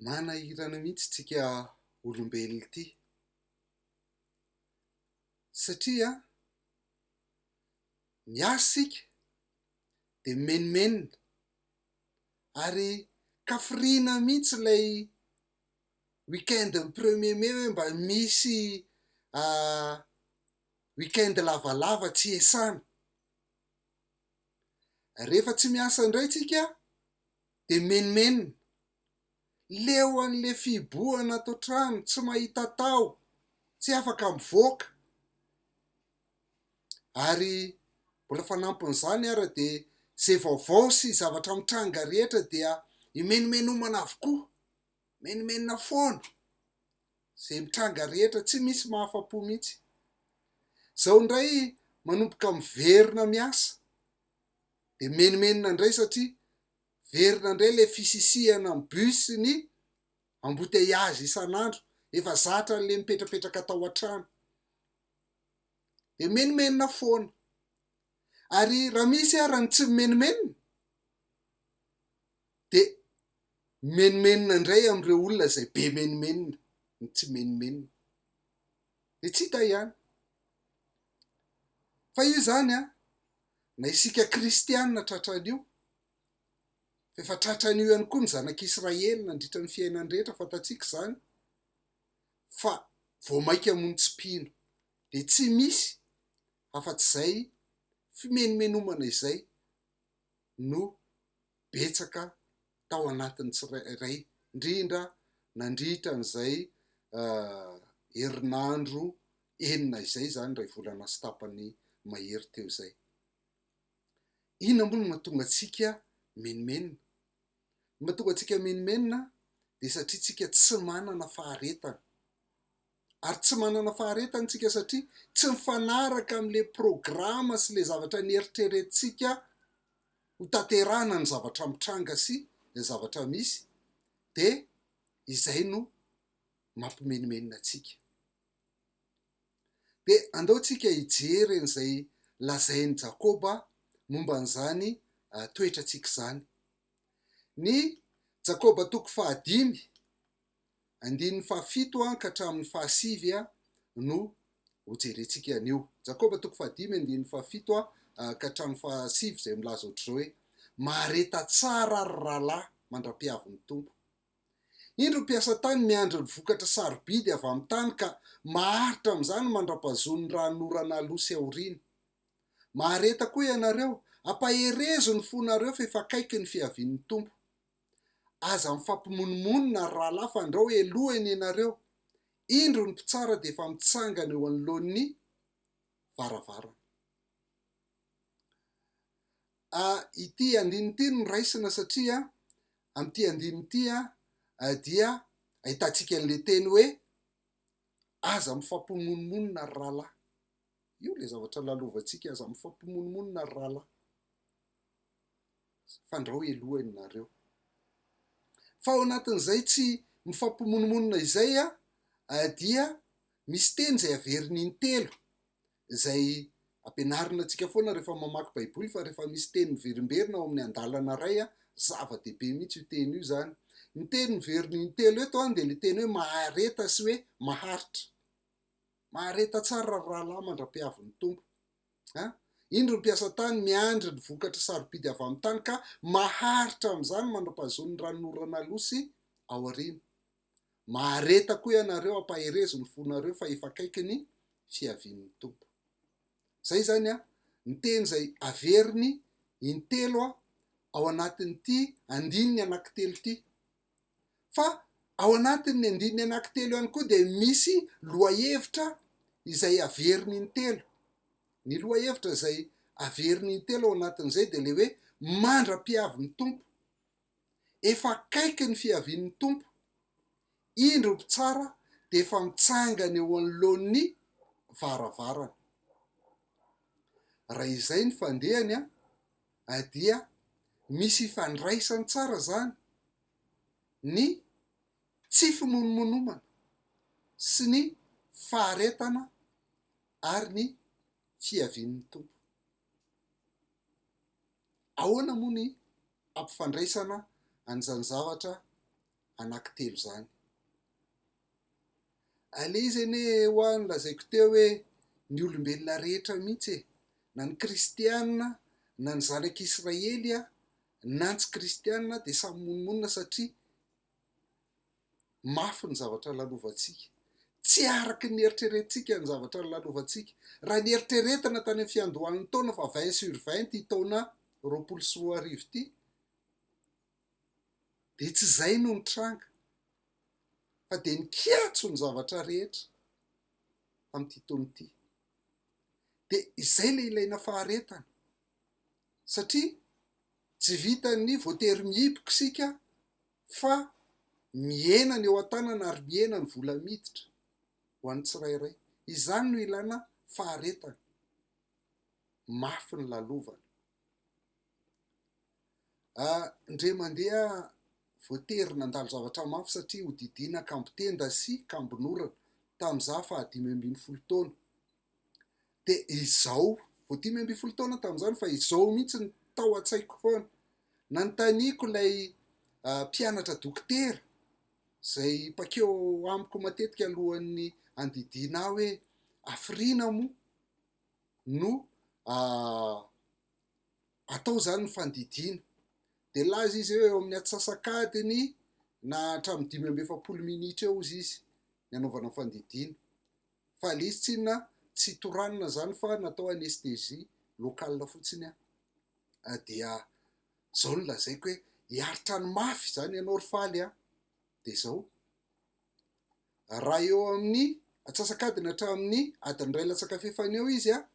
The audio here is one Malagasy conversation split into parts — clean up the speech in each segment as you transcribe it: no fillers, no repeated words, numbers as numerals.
Manahirana mihitsy tsika olombelona ity satria miasa isika dia mimenomenona ary kafiriana mihitsy ilay week-end ny premier mai hoe mba misy week-end lavalava tsy iasana. Rehefa tsy miasa indray tsika dia mimenomenona, leo an'le fihibohana ato an-trano, tsy mahita atao, tsy afaka mivoaka. Ary mbola fanampin'izany ara dia izay vaovao sy zavatra mitranga rehetra dia imenomenomana avokoa, menomenona foana, izay mitranga rehetra tsy misy mahafa-po mihitsy. Izao indray manomboka miverina miasa dia menomenona indray satria verina indray ilay fisisihana amin'ny bus sy ny embouteillage isan'andro, efa zatra an'ilay mipetrapetraka tao an-trano. Dia menomenona foana. Ary raha misy ara ny tsy mimenomenona dia mimenomenona indray amin'ireo olona izay be menomenona ny tsy mimenomenona. Dia tsy hita ihany. Fa io izany an, na isika kristiana tratran'io, fa efa tratran'io ihany koa ny zanak'Israely nandritra ny fiainany rehetra, fantatsika izany, fa vao mainka moa ny tsy mpino, dia tsy misy afa-tsy izay fimenomenomana izay no betsaka tao anatin'ny tsirairay, indrindra nandritra an'izay herinandro enina izay izany, iray volana sy tapany mahery teo izay. Inona moa no mahatonga antsika mimenomenona? Ny mahatonga antsika mimenomenona dia satria tsika tsy manana faharetana. Ary tsy manana faharetana tsika satria tsy mifanaraka amin'ilay programa sy ilay zavatra nieritreretintsika ho tanterahana ny zavatra mitranga sy ny zavatra misy dia izay no mampimenomenona antsika. Dia andao tsika hijery an'izay lazain'i Jakoba momba an'izany toetrantsika izany. Ny Jakoba toko fahadimy, andininy fahafito ka hatramin'ny fahasivy no hojerentsika anio. Jakoba toko fahadimy, andininy fahafito ka hatramin'ny fahasivy izay milaza ohatr'izao hoe, Mahareta tsara ry rahalahy mandra-piavin'ny Tompo. Indro ny mpiasa tany miandry ny vokatra sarobidy avy amin'ny tany ka maharitra amin'izany mandra-pahazoany ny ranonorana aloha sy aoriana. Mahareta koa ianareo, ampaherezo ny fonareo f'efa akaiky ny fiavian'ny Tompo. Aza mifampimonomonona ry rahalahy fandrao helohina ianareo. Indro ny mpitsara dia efa mitsangana eo anoloan'ny varavarana. A Ity andininy ity no raisina satria amin'ity andininy ity dia ahitantsika an'ilay teny hoe aza mifampimonomonona ry rahalahy. Io ilay zavatra lalovantsika, aza mifampimonomonona ry rahalahy, fandrao helohiny nareo. Fa ao anatin'izay tsy mifampimonomonona izay dia misy teny izay averiny intelo izay ampianarina antsika foana rehefa mamaky baiboly fa rehefa misy teny miverimberina ao amin'ny andalana iray, zava-dehibe mihitsy io teny io izany. Ny teny miverina intelo eto dia ilay teny hoe mahareta sy hoe maharitra. Mahareta tsara ry rahalahy mandra-piavin'ny Tompo. A! Indro ny mpiasa tany miandry ny vokatra sarobidy avy amin'ny tany ka maharitra amin'izany mandra-pahazoany ny ranonorana aloha sy aoriana. Mahareta koa ianareo, ampaherezo ny fonareo fa efa akaiky ny fiavian'ny Tompo. Izay izany an, ny teny izay averiny intelo ao anatin'ity andininy anankitelo ity. Fa ao anatin'ny andininy anankitelo ihany koa dia misy lohahevitra izay averiny intelo. Ny lohahevitra izay averiny intelo ao anatin'izay dia ilay hoe mandra-piavin'ny Tompo. Efa akaiky ny fiavian'ny Tompo. Indro mpitsara dia efa mitsangana eo anoloan'ny varavarana. Raha izay ny fandehany dia misy ifandraisany tsara izany ny tsy fimonomonomana sy ny faharetana ary ny fiavian'ny Tompo. Ahoana moa ny ampifandraisana an'izany zavatra anankitelo izany. Ilay izy anie hoa nolazaiko teo hoe ny olombelona rehetra mihitsy e, na ny kristiana na ny zanak'Israely na ny tsy kristiana dia samy mimonomonona satria mafy ny zavatra lalovantsika. Tsy araka ny eritreretintsika ny zavatra lalovantsika. Raha ny eritreretina tany amin'ny fiandohan'ny taona fa 20 sur 20 ity taona 2020 ity dia tsy izay no nitranga fa dia nikatso ny zavatra rehetra tamin'ity taona ity. Dia izay ilay ilaina faharetana satria tsy vitan'ny voatery mihiboka isika fa mihena ny eo an-tanana ary mihena ny vola miditra ho an'ny tsirairay. Izany no ilana faharetana. Mafy ny lalovana. Indray mandeha voatery nandalo zavatra mafy satria hodidiana kambon-tenda sy kambon'orana tamin'izaho faha 15 taona. Dia izao, vao 15 taona tamin'izany fa izao mihitsy no tao an-tsaiko foana. Nanontaniako ilay mpianatra dokotera izay mpankeo amiko matetika alohan'ny handidiana ahy hoe hafiriana moa no atao izany ny fandidiana. Dia nilaza izy hoe eo amin'ny atsasak'adiny na hatramin'ny 45 minitra eo hozy izy ny anaovana fandidiana. Fa le izy tsinona tsy toranina zany fa natao anesthésie locale fotsiny an, dia zao no lazaiko hoe hiaritra ny mafy zany ianao ry Faly an, de zao, raha eo amin'ny atsasak'adiny hatramin'ny adiny iray latsaka fahefany eo izy an,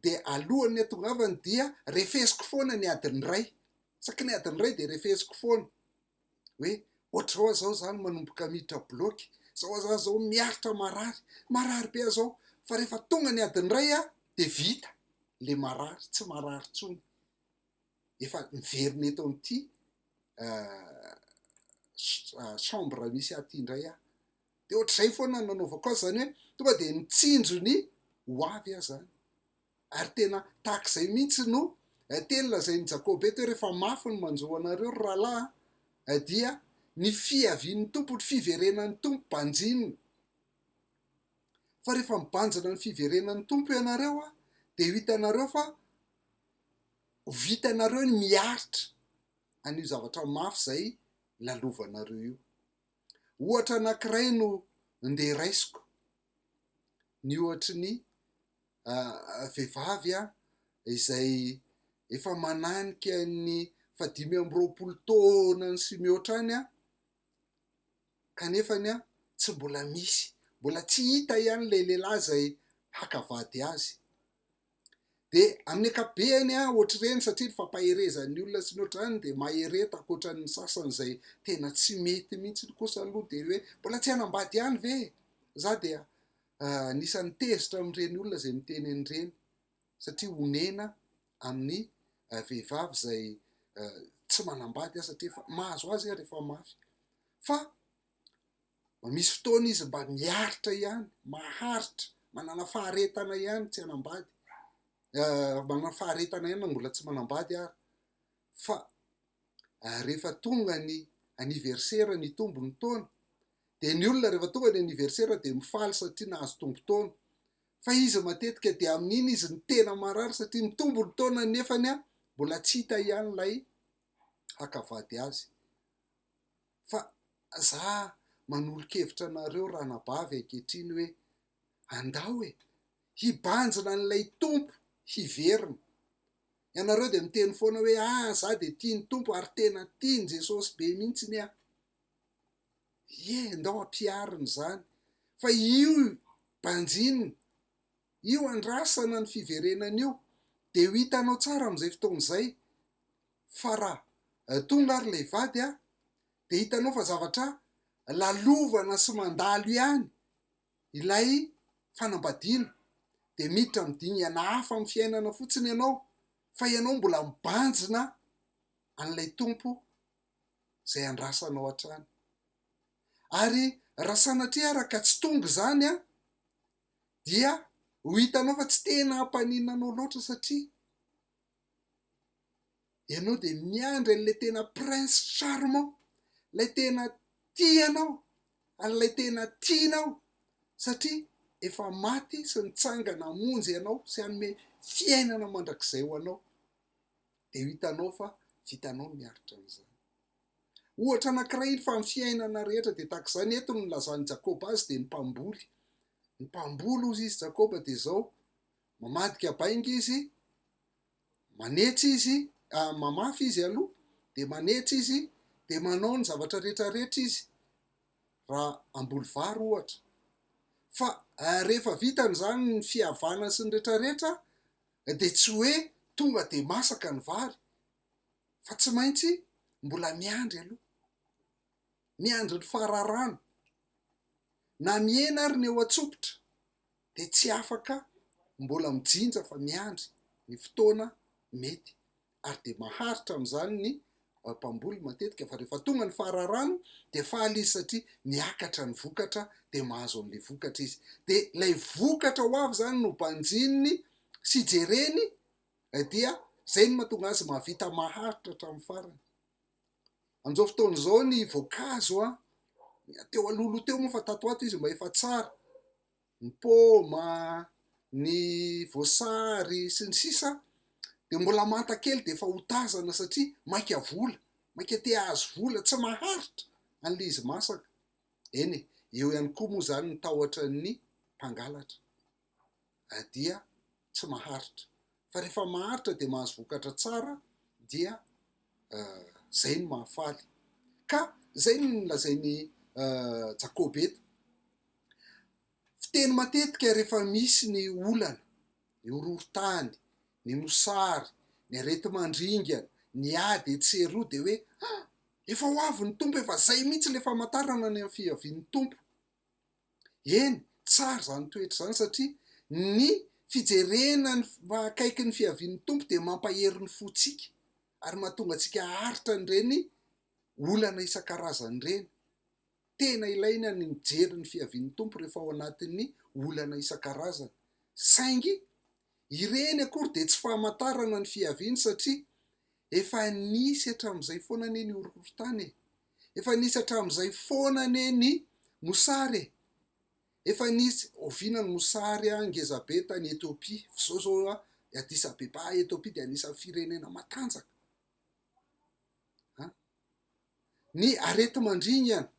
de alohan'ny hatongavany dia refesiko foana ny adiny iray, isaky ny adiny iray de refesiko foana. hoe ohatr'izao aho zao zany manomboka miditra bloc, zao aho zany zao miaritra marary, marary be aho zao, fa rehefa tonga ny adiny iray aho de vita le marary, tsy marary intsony, efa miverina eto amin'ity chambre misy ahy ity indray aho, de ohatr'izay foana no nanaovako azy, zany hoe tonga de nitsinjo ny ho avy aho zany. Ary tena tahaka izay mihitsy no teny lazain'i Jakoba eto hoe rehefa mafy ny manjo anareo ry rahalahy a, dia ny fiavian'ny Tompo, ny fiverenan'ny Tompo banjinina. Fa rehefa mibanjina ny fiverenan'ny Tompo ianareo a, dia ho hitanareo fa ho vitanareo ny miaritra an'io zavatra mafy izay lalovanareo io. Ohatra anankiray no ndeha raisiko, ny ohatry ny vehivavy izay efa mananika ny faha-25 taonany sy mihoatra any kanefany tsy mbola misy, mbola tsy hita ihany ilay lehilahy izay haka vady azy. Dia amin'ny ankapobeny ohatr'ireny satria ny fampaherezan'ny olona sy ny ohatr'izany dia mahereta ankoatran'ny sasany izay tena tsy mety mihitsy kosa aloha dia hoe mbola tsy hanambady ihany ve e? Za dia Anisan'ny tezitra amin'ireny olona izay miteny an'ireny satria onena amin'ny vehivavy izay tsy manambady aho satria efa mahazo azy aho rehefa mafy. Fa mba misy fotoana izy mba miaritra ihany, maharitra, manana faharetana ihany tsy hanambady, manana faharetana ihany na mbola tsy manambady ary. Fa rehefa tonga ny anniversaire nitombo ny taona Dia ny olona rehefa tonga ny anniversaire dia mifaly satria nahazo tombon-taona. Fa izy matetika dia amin'iny izy no tena marary satria mitombo ny taonany nefany mbola tsy hita ihany ilay haka vady azy. Fa za manolo-kevitra anareo ranabavy ankehitriny hoe andao e! Hibanjina an'ilay Tompo hiverina. Ianareo dia miteny foana hoe ah za dia tia ny Tompo ary tena tian'i Jesosy be mihitsiny aho. Ie, ndao ampiharina izany. Fa io banjinina, io andrasana ny fiverenana io, dia ho hitanao tsara amin'izay fotoana izay fa raha tonga ary ilay vady an, dia hitanao fa zavatra lalovana sy mandalo ihany ilay fanambadiana, dia miditra amin'ny dingana hafa amin'ny fiainana fotsiny ianao, fa ianao mbola mibanjina an'ilay Tompo izay andrasanao hatrany. Ary raha sanatria ara ka tsy tonga izany an, dia ho hitanao fa tsy tena hampaninona anao loatra satria ianao dia miandry an'ilay tena prince charmant, ilay tena tia anao, an'ilay tena tianao satria efa maty sy nitsangana hamonjy anao sy hanome fiainana mandrakizay ho anao, dia ho hitanao fa vitanao ny miaritra an'izany. Ohatra anankiray iny fa ny fiainana rehetra dia tahaka izany, eto ny nilazan'i Jakoba azy dia ny mpamboly. Ny mpamboly hozy izy Jakoba dia izao, mamadika bainga izy, manetsa izy, mamafy izy aloha, dia manetsa izy, dia manao ny zavatra rehetra rehetra izy, raha hamboly vary ohatra. Fa rehefa vitany izany ny fihavana sy ny rehetra rehetra dia tsy hoe tonga dia masaka ny vary fa tsy maintsy mbola miandry aloha, miandry ny fararano, na mihena ary ny eo an-tsopitra dia tsy afaka mbola mijinja fa miandry ny fotoana mety ary dia maharitra amin'izany ny mpamboly matetika fa rehefa tonga ny fararano dia faly izy satria miakatra ny vokatra dia mahazo an'ilay vokatra izy. Dia ilay vokatra ho avy izany no banjininy sy jereny dia izay no mahatonga azy mahavita maharitra hatramin'ny farany. Amin'izao fotoana izao ny voankazo an, teo alohaloha teo moa fa tato ho ato izy mba efa tsara, ny paoma, ny voasary sy ny sisa dia mbola manta kely dia efa hotazana satria maika vola, maika te hahazo vola, tsy maharitra an'ilay izy masaka. Eny e, eo ihany koa moa izany ny tahotra ny mpangalatra dia tsy maharitra. Fa rehefa maharitra dia mahazo vokatra tsara dia izay no mahafaly. Ka izay no nolazain'i Jakoba eto. Fiteny matetika rehefa misy ny olana, ny horohorontany, ny mosary, ny areti-mandringana, ny ady etsy sy eroa dia hoe ah! efa ho avy ny Tompo, efa izay mihitsy ilay famantarana ny amin'ny fiavian'ny Tompo. Eny, tsara izany toetra izany satria ny fijerena ny akaiky ny fiavian'ny Tompo dia mampahery ny fontsika ary mahatonga antsika haharitra an'ireny olana isan-karazany ireny. Tena ilaina ny mijery ny fiavian'ny Tompo rehefa ao anatin'ny olana isan-karazany. Saingy ireny akory dia tsy famantarana ny fiaviany satria efa nisy hatramin'izay foana anie ny horohorontany e! Efa nisy hatramin'izay foana anie ny mosary e! Efa nisy, oviana ny mosary ngeza be tany Ethiopie? Fa izao izao i Addis Abeba, Ethiopie dia anisan'ny firenena matanjaka. Ny areti-mandringana,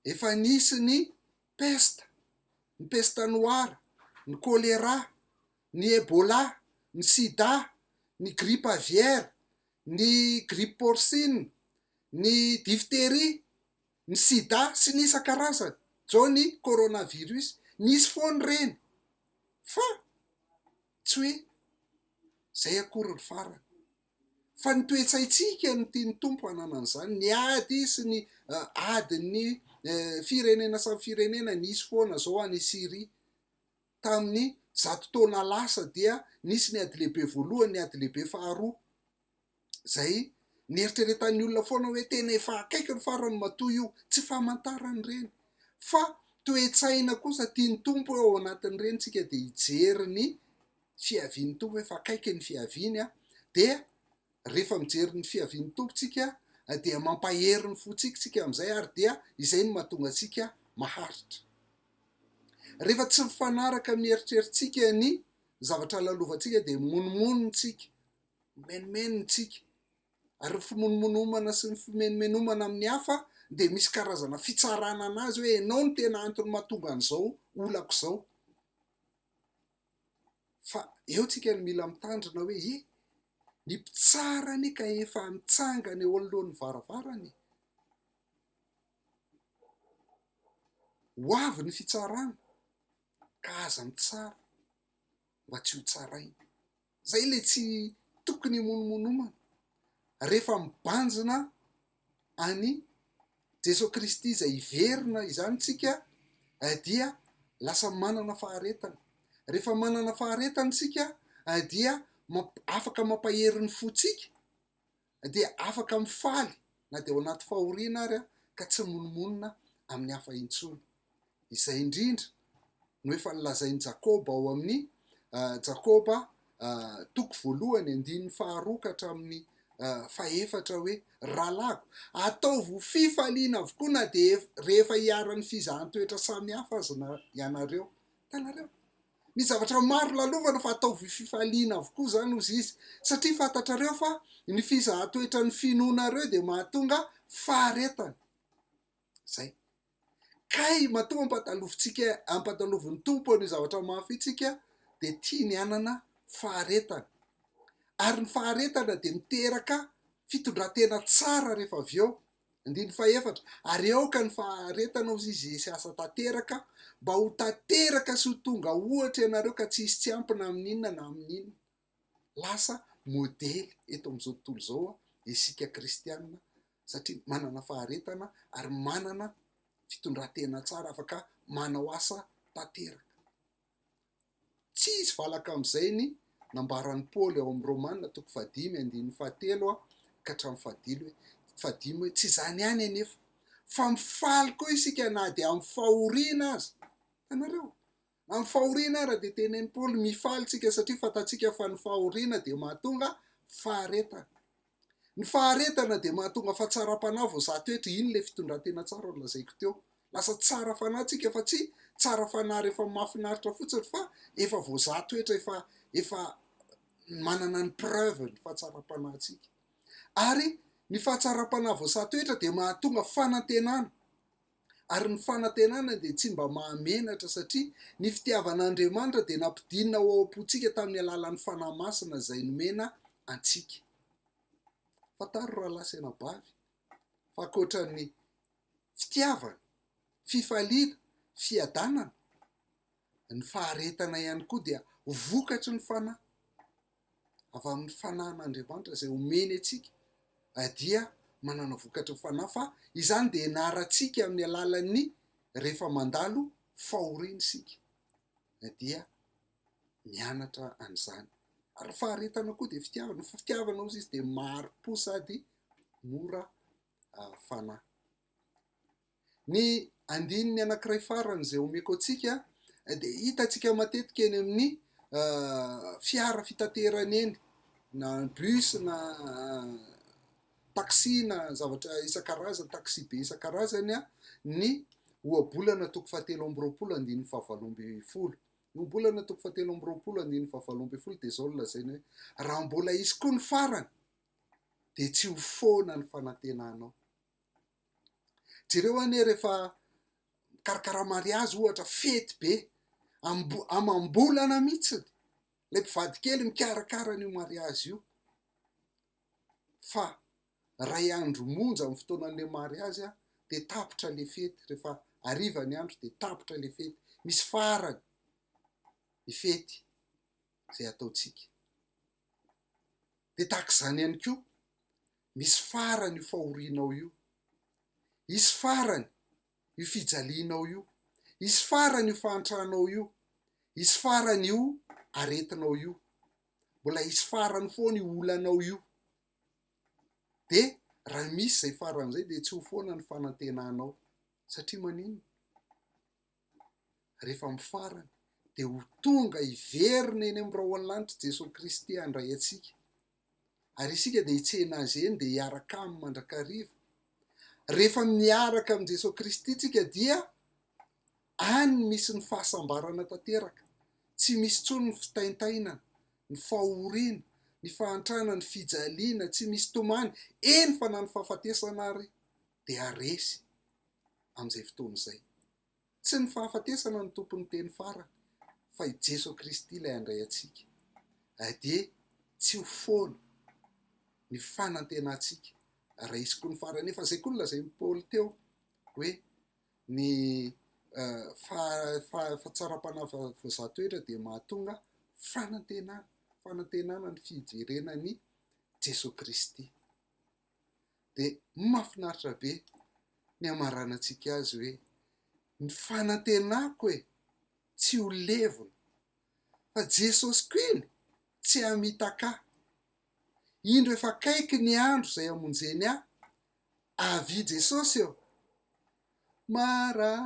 efa nisy ny peste, ny peste noire, ny choléra, ny Ebola, ny sida, ny grippe aviaire, ny grippe porcine, ny diphtérie, ny sida sy ny isan-karazany, zao ny coronavirus, nisy foana ireny fa tsy hoe zay akory ny farany. Fa ny toe-tsaintsika no tian'ny Tompo hanana an'izany. Ny ady sy ny adin'ny firenena samy firenena nisy foana izao any Syria. Tamin'ny zato taona lasa dia nisy ny ady lehibe voalohany, ny ady lehibe faharoa. Izay nieritreretan'ny olona foana hoe tena efa akaiky ny farany matoa io. Tsy famantarana ireny. Fa toe-tsaina kosa tian'ny Tompo hoe ao anatin'ireny tsika dia hijery ny fiavian'ny Tompo, efa akaiky ny fiaviany dia rehefa mijery ny fiavian'ny Tompo tsika dia mampahery ny fontsika tsika amin'izay ary dia izay no mahatonga antsika maharitra. Rehefa tsy mifanaraka amin'ny eritreritsika ny zavatra lalovantsika dia mimonomonona tsika, mimenomenona tsika ary ny fimonomonomana sy ny fimenomenomana amin'ny hafa dia misy karazana fitsarana anazy hoe ianao no tena antony mahatonga an'izao olako izao. Fa eo tsika no mila mitandrina hoe e! ny mpitsara anie ka efa mitsangana eo anoloan'ny varavarana e! Ho avy ny fitsarana ka aza mitsara mba tsy ho tsaraina. Zay le tsy tokony himonomonomana rehefa mibanjina an'i Jesoa Kristy izay hiverina izany tsika dia lasa manana faharetana. Rehefa manana faharetana isika dia afaka mampahery ny fontsika dia afaka mifaly na dia ao anaty fahoriana ary ka tsy mimonomonona amin'ny hafa intsony. Izay indrindra no efa nolazain'i Jakoba ao amin'ny Jakoba toko voalohany andininy faharoa ka hatramin'ny fahefatra hoe, Rahalahiko, ataovy ho fifaliana avokoa na dia rehefa iharan'ny fizahan-toetra samihafa aza ianareo. Hitanareo? Misy zavatra maro lalovana fa ataovy ho fifaliana avokoa izany hozy izy, satria fantatrareo fa ny fizahan-toetran'ny finoanareo dia mahatonga faharetana. Izay. Kay matoa ampatalovintsika, ampatalovin'ny Tompo an'io zavatra mafy io tsika dia tiany hanana faharetana. Ary ny faharetana dia miteraka fitondran-tena tsara rehefa avy eo. Andininy fahefatra, Ary aoka ny faharetana hozy izy hisy asa tanteraka, mba ho tanteraka sy ho tonga ohatra ianareo ka tsy hisy tsy ampy na amin'inona na amin'inona. Lasa modely eto amin'izao tontolo izao isika kristiana satria manana faharetana ary manana fitondran-tena tsara afaka manao asa tanteraka. Tsy hisy valaka amin'izay ny nambaran'i Paoly ao amin'ny Romana toko fahadimy andininy fahatelo ka hatramin'ny fahadilo hoe, fahadimy hoe, tsy izany ihany anefa, fa mifaly koa isika na dia amin'ny fahoriana aza. Hitanareo? Amin'ny fahoriana ara dia tenenin'i Paoly, mifaly isika satria fantatsika fa ny fahoriana dia mahatonga faharetana. Ny faharetana dia mahatonga fahatsaram-panahy voazaha toetra, iny ilay fitondran-tena tsara nolazaiko teo. Lasa tsara fanahy tsika fa tsy tsara fanahy rehefa mahafinaritra fotsiny fa efa voazaha toetra, efa efa manana ny preuve ny fahatsaram-panahintsika. Ary ny fahatsaram-panahy voazaha toetra dia mahatonga fanantenana. Ary ny fanantenana dia tsy mba mahamenatra satria ny fitiavan'Andriamanitra dia nampidinina ho ao am-pontsika tamin'ny alalan'ny Fanahy Masina izay nomena antsika. Fantaro rahalahy sy anabavy fa ankoatra ny fitiavana, fifaliana, fiadanana, ny faharetana ihany koa dia vokatry ny Fanahy. avy amin'ny fanahin'Andriamanitra izay omeny antsika dia manana vokatry ny fanahy fa izany dia ianarantsika amin'ny alalan'ny rehefa mandalo fahoriana isika dia mianatra an'izany. Ary ny faharetana koa dia fitiavana, ny fitiavana hozy izy dia mahari-po sady mora fanahy. Ny andininy anankiray farany izay omeko antsika dia hitantsika matetika eny amin'ny fiara fitaterana eny, na bus na taxi na zavatra isan-karazany, taxi be isan-karazany ny ohabolana toko fahatelo amby roapolo andininy fahavalo ambin'ny folo. Ny ohabolana toko fahatelo amby roapolo andininy fahavalo ambin'ny folo dia izao no lazainy hoe, raha mbola hisy koa ny farany dia tsy ho foana ny fanantenanao. Jereo anie rehefa mikarakara mariazy ohatra, fety be, amam-bolana mihitsy ilay mpivady kely mikarakara an'io mariazy io. Fa iray andro monja amin'ny fotoanan'ilay mariazy dia tapitra ilay fety, rehefa hariva ny andro dia tapitra ilay fety, misy farany ny fety izay ataontsika. Dia tahaka izany ihany koa, misy farany io fahorianao io, hisy farany io fijalianao io, hisy farany io fahantranao io, hisy farany io aretinao io, mbola hisy farany foana io olanao io. Dia raha misy izay farany izay dia tsy ho foana ny fanantenanao. Satria maninona? Rehefa amin'ny farany dia ho tonga hiverina eny amin'ny rahon'ny lanitra Jesoa Kristy handray antsika. Ary isika dia hitsena Azy eny dia hiaraka Aminy mandrakariva. Rehefa miaraka amin'i Jesoa Kristy tsika dia any misy ny fahasambarana tanteraka. Tsy misy intsony ny fitaintainana, ny fahoriana, ny fahantrana, ny fijaliana, tsy misy tomany, eny fa na ny fahafatesana ary dia resy amin'izay fotoana izay. Tsy ny fahafatesana no tompon'ny teny farany fa i Jeso Kristy ilay handray antsika. Dia tsy ho foana ny fanantenantsika raha hisy koa ny farany. Efa izay koa no lazain'i Paoly teo hoe ny fahatsaram-panahy voazaha toetra dia mahatonga fanantenana, fanantenana ny fijerena an'i Jeso Kristy. Dia mahafinaritra be ny hamaranantsika azy hoe ny fanantenako e tsy ho levona fa Jesosy koa iny tsy hamitaka ahy. Indro efa akaiky ny andro izay hamonjeny ahy, avia Jesosy ô! Maranatha.